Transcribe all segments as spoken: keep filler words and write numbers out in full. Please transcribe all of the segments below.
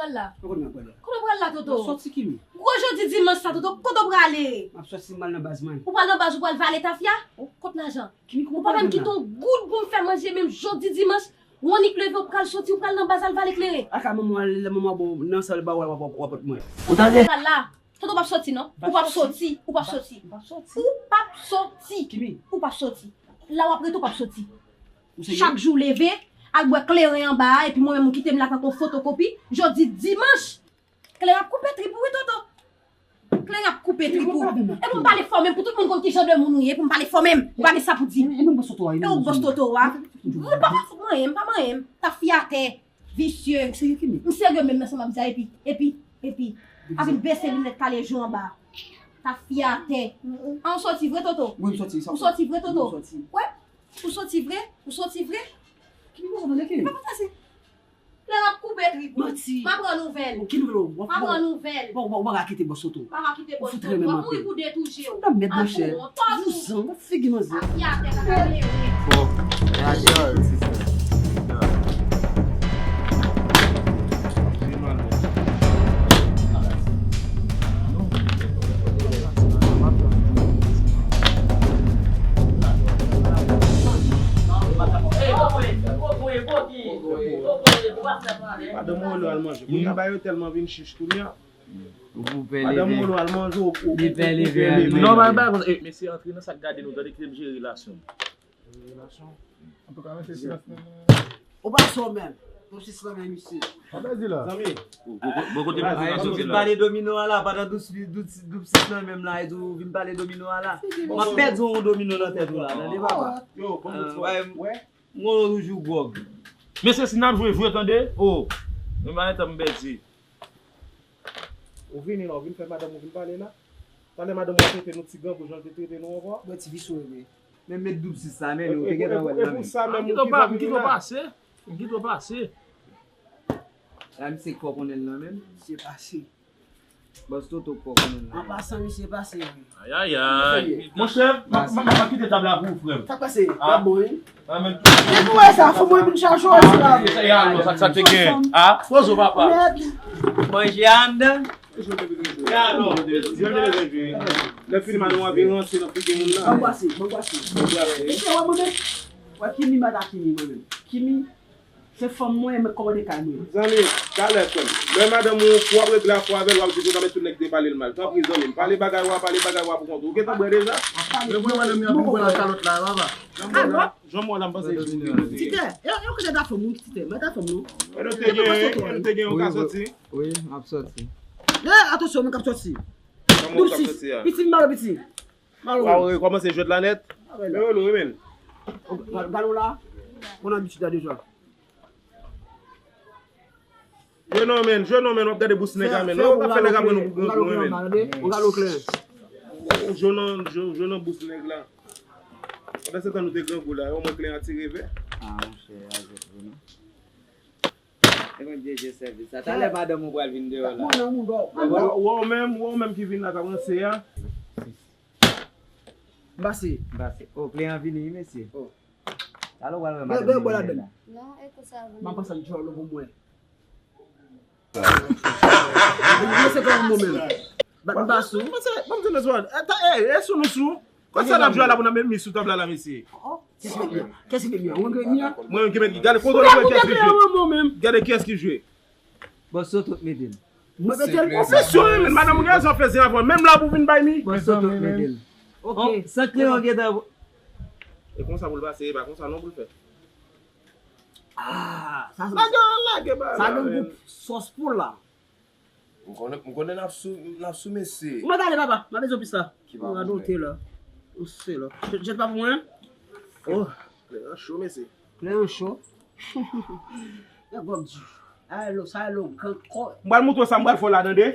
Pral la. Kote w pral la? Kote w pral la, Toto? M ap soti, Kimi. Gwo jodi dimanch sa, Toto, kote w prale? M ap soti, m pral nan baz mwen. Ou pral nan baz, ou pral vale tafya? Kot lajan? Kimi, kòman w pa menm kite yon goud pou m fè manje, menm jodi dimanch, ou annik leve, ou pral soti, ou pral nan baz al vale kleren. Aka manman, lè manman ba w nan sal ba w, w ap, w ap, w ap pot mwen. Ou tande? Pral la. Toto, w p ap soti, non. Ou p ap soti, ou p ap soti. Ou p ap soti. Kimi? Ou p ap soti. La w ap rete, ou p ap soti. Chak jou leve, al bwè kleren anba a, epi mwen menm ou kite m la tankou fotokopi. Jodi dimanch, kleren ap koupe trip ou wi, Toto. Kleren ap koupe trip ou. E pou m pale fò menm, pou tout moun konn ki jan de moun ou ye, pou m pale fò menm. Ou pa gen sa pou di. E ou bòs Toto a. E ou bòs Toto a. M pa fè manyen, m pa manyen. Tafya atè. Visye. M serye menm nan sa m ap di a, epi, epi, epi. Ap vin bese linèt kale jou anba. Tafya atè. An, ou soti vre, Toto? Wi, m soti. Ou soti vre, Toto? Wi, m soti. Wè? Ou soti vre? Ou soti vre? Kimi, m pa konn tande Kimi. Li pa konn pase. Lè n ap koupe trip ou. Manti. M a pran nouvèl. Ki nouvèl ou? M a pran nouvèl. Bon, bon, ou pa ka kite bòs Toto. M pa ka kite bòs Toto. Ou ap mouri pou de tou je w. Foutre men, monchè. Vouzan, gad figi manzè. Bon, e atè. Madanm ou rele w al manje. Kounye a bagay yo tèlman vin chich kounye a. Madanm ou rele w al manje, ou, ou, ou, ou pè leve. Non, ba, ba, e, mesye, antre nan sa k gade nou, tande kite m jere relasyon. Jere relasyon? Antouka, mesye, silans nan. Ou pa sou menm. Dou sis nan men misye. Sa vle di la. Zanmi. Bon, kote misye ka soti la? Vin pale domino a la, pandan dou sis nan menm la, e di w vin pale domino a la. M ap pèdi yon domino nan tèt ou la, tande papa. Yo, kòman w wè? M konnen w toujou gwòg. Mesye, si n ap jwe, jwe, tande. O, nou pa gen tan m pèdi. Ou vini la, ou vin fè madanm ou vin pale la. Talè madanm ou trete nou ti grangou jan l te trete nou ankò. Bwè ti visye w ye. Men met doub sis sa, men ou te gentan wè l nan men. M kite w pase. M kite w pase. La misye k fò konnen l nan men. Misye pase. Bòs Toto k fò konnen l nan men. An pasan, misye pase vre. Ayayay. Monchè, m ap, m ap, m ap kite tab la pou ou, frè m. Sa k pase? A bon, wi. Depi w wè sa, fò mwen vin chache w isi la. Sa, sa te gen. A, poze w, papa. Manje anndan. Lè fini, madanm w ap vin ranse nan figi moun nan. Ban m pase, ban m pase. Mesye, wè mwen menm. Wè Kimi, m pa ta Kimi mwen menm. Kimi, se fanm mwen, mwen kòmande kay mwen. Zanmi, talè, frè m. Lè madanm ou, pou w ap regle afè avè l, w ap di konsa, men tout nèg te pale l mal. Tanpri, zanmi m, pale bagay ou a, pale bagay ou a pou kont ou. Ou gentan bwè deja? Men mwen, madanm li ap vin bwè nan kalòt la, papa. Jan m wè w la, m panse li sou vin. Titè, e, e, ou konnen ta fanm, moun ki titè, mwen ta fanm, non? E nou te gen, e nou te gen yon ka soti? Wi, m ap soti. E, atansyon, mwen k ap soti. Kòman w k ap soti a? Piti, m ba w piti. Ba w. Ou kòmanse jwèt la nèt? Men rele w, wi, men. Gad, gad w la, konn abitid la deja. Jwe non, men, jwe non, men, w ap gade bous nèg la, men. Non, w ap fè nèg la pran nou pou grangou, men. Ou gade w klè. Ou jwe nan, jwe, jwe nan bous nèg la. Pandan se tan nou te grangou la, omwen klè a ti revè. A, monchè, a jwèt vre, non. E konn D J sèvis sa. Talè madanm ou pral vin deyò la. Wè w menm, wè w menm ki vin la k ap ranse a. M pase. M pase. O, klè an vini, wi, mesye. O. Talè w pral wè madanm li vini la. Non, e konsa vre. M ap pase l djòl pou mwen. Mwen se kòm mwen menm. Bat m pa sou. Mwen se, mwen se lèzòd. E, ta, e, e sou nou sou. Kòman sa n ap jwe la pou n ap met mi sou tab la, la, mesye? Oh, kiyès ki met mi an? Kiyès ki met mi an? Mwen menm ki met, gade, kontwole pou kiyès ki jwe. Gade kiyès ki jwe. Bòs Toto k mete l. Mwen mete l. Obsesyon, wi, men madanm ou gen rezon fè zen avè w. Menm la pou vin bay mi. Bòs Toto k mete l. Ok. San kleyon gentan. E konsa pou l pase, e pa konsa non pou l fè. Ah, sa se. Lage, lage, ba, sa gen gwo sòs pou la. M konnen, m konnen n ap sou, n ap sou mesye. Ou mèt ale, papa. M ap bezwen pis la. Ki papa? Ou radote la. Ou se la. Jèt pa pou mwen. Oh. Kleren cho, mesye. Kleren cho. Nèg gwòg di. Alo, sa alo, gran kò. M pral montre w sa m pral fè w la, tande.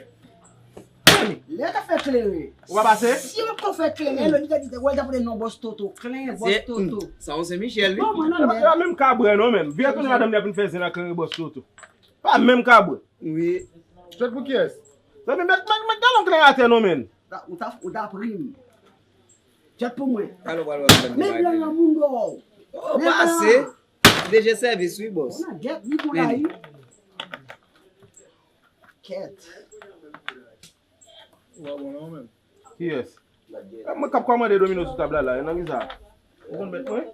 Lè ta fè kleren. Ou pa pase? Si ou pa fè kleren, lè li te di, wè, ta pote non Bòs Toto. Kleren, Bòs Toto. Sa yon Sen Michèl, wi. Bon, mwen nan mèd. Pa menm ka bwè non, menm. Vire tounen madanm li ap vin fè zen ak kleren Bòs Toto. Pa menm ka bwè. Wi. Jwèt pou kiyès? Zanmi, mèt, mèt, mèt galon kleren atè non, menm. Ou ta, ou ta pri m. Jwèt pou mwen. Alo, alo, alo. Men blan nan moun dò. Oh, pase. D J sèvis, wi, bòs. Nan gèt, li pou la, wi. Kèt. Ou pa bon non, menm. Kiyès? E mwen k ap kòmande domino sou tab la, la. E nan ki sa? Ou konn mèt mwen?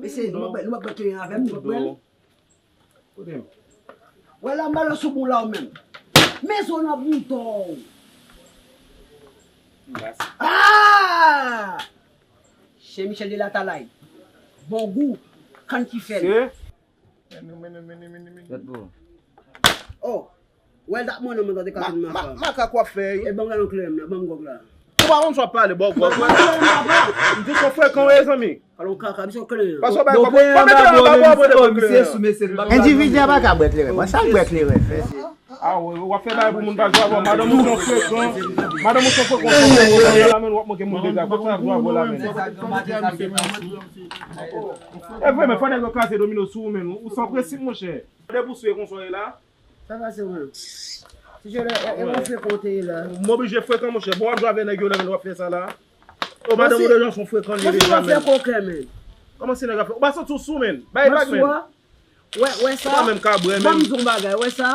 Mesye, nou pa, nou pa pran kleren avè m, nou pa pran. Kote m? Wè la, m ba l sou bon la, ou menm. Men zon nan bouton. Ah! Chen Michel de Latalay. Bon gou. Kann ki fèl. Se? Mèt bon. Oh. Wè l t ap mwen nan mwen tande katon maka. Makak w ap fè. E ban m gade yon kleren nan, ban m gòg la. Ou pa konn sa w ap pale, bò gòg. M di w se frekan w ye, zanmi. Alon kaka, misye kleren. Paske w bay kòb, kòb kleren an ba w, mwen de kleren. Endividi a pa ka bwè kleren. Mwen sa bwè kleren fè. A w ap fè bagay pou moun pa jwe avè w. Madanm ou se yon frekan. Madanm ou se yon frekan, w fè kòb la, men w ap manke moun dega. Kòb sa ap jwe avè w la, men. E vre, men fò nèg yo kraze domino sou ou, men. Ou san prensip, monchè. Debout sou e konsa w ye la. Sa pase, mwen? Ti jere, e, e, ou frekan w te ye la. M oblije frekan, monchè. Bon, w ap jwe avè nèg yo la, men w ap fè sa la. O, madanm ou deja son frekan, li deja, men. Kòman si nèg ap fè? Ou pa santi w sou, men. Bay bag, men. Wè, wè sa. Ou pa menm ka bwè, men. Ban m di w yon bagay, wè sa.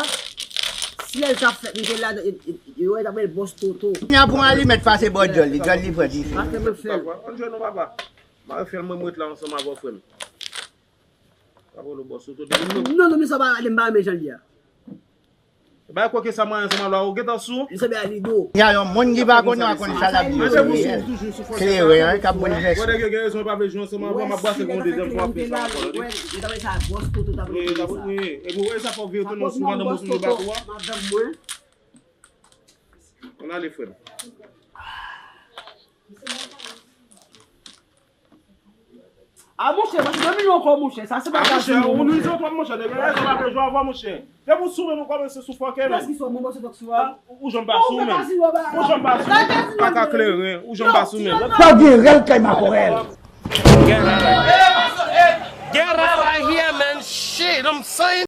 Si lè l t ap fèt, m te la, e, e, e, wè, t ap rele Bòs Toto. Kounya pou alimèt pase bò djòl li, djòl li pran dife. Pase mwen fè l. Ann jwenn nou, papa. M a fè l, mwen, mwen ret la ansanm avè w, frè m. Apre nou bò sou tout moun. Non, non, men sa pa ale, m pa renmen jan l ye a. Bay koke sa mwen ansanm avè w, ou gentan sou? Li sanble a Lido. Y a yon moun ki pa konnen, w a konnen sa l ap di. Manje pou sou toujou sou fòs. Kleren an k ap boulvèse. Wè nèg yo gen rezon, yo pa vle jwe ansanm avè w, m ap brase pou yon dezyèm fwa, m ap fè sa ankò, tande. Yo ta wè sa, Bòs Toto ta vle sa. Wi, wi. Epi w wè sa fò w vire tounen sou madanm ou sou bak ou a. Madanm mwen. Ann ale, frè m. A, monchè, paske nan milyon ankò, monchè, sa se bagay. A, monchè, ou nwi zòt twòp, monchè, nèg yo pa vle jwe avè w, monchè. Depi w sou men nou kòmanse sou fòkè, men. Ou janm pa sou men. Ou janm pa sou men. Kaka kleren, ou janm pa sou men. Sa gen rèl kay makorèl. Get out of here. Get out of here, man. Shit, I'm saying.